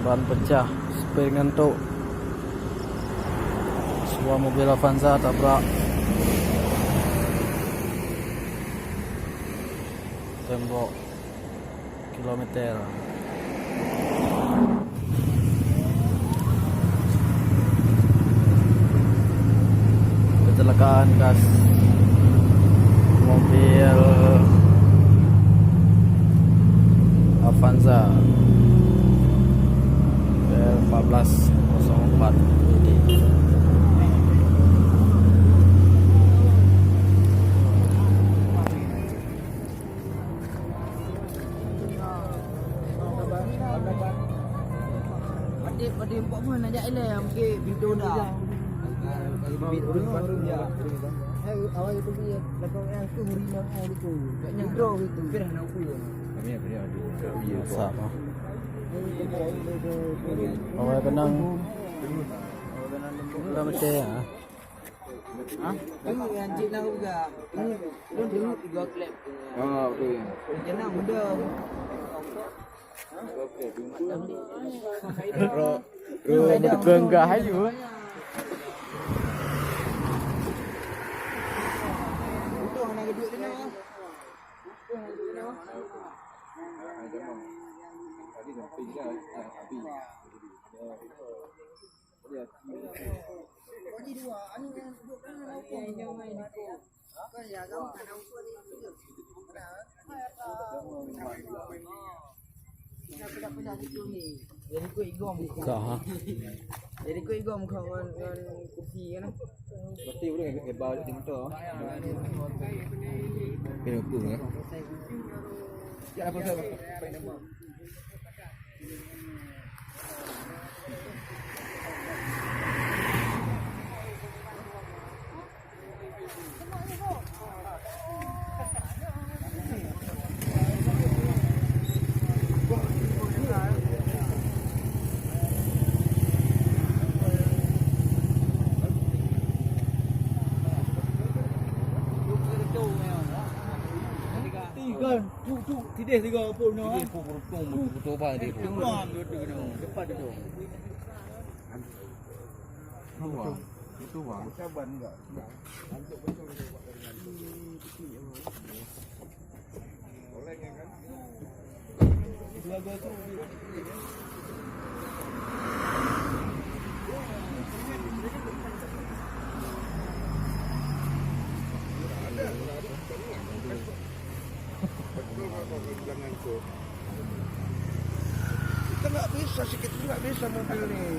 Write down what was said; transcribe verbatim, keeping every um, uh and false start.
Ban peucah, spring ngantok. Sebuah mobil Avanza tabrak tembok kilometer. Kecelakaan gas mobil Avanza empat belas kosong empat. Padahal, padahal buat pun nak jak ilai, mungkin pintu dah. Awal itu punya, belakang yang tu huri nak, ah, itu. Kat nyang draw gitu. Kami apa dia? Masak, ah. Awal kenang. Dah macam, ah. Ha? Ini yang cik nak juga. Ini, ini dulu tiga klep. Ah, betul. Jenang muda. Bro, bro, betul enggak hayu? Utuh nak duduk di mana? Utuh nak duduk di mana? Jadi keu igom. Ka, ha. Jadi keu igom kau ngon, ngon kursi kan. Berarti udah hebat di motor. Kena hukum ya. Ya apa saya? Tiga, tu, tu, sideh tiga pun, no. Sideh pun beruntung, betul-betul bah dia pun. Wah, betul, betul. Cepat tu. Dua. Itu dua. Saban enggak? Dua gol tu. Betul, Pak, Pak, jangan tu. Kita nggak bisa, sikit pun nggak bisa mobil nih.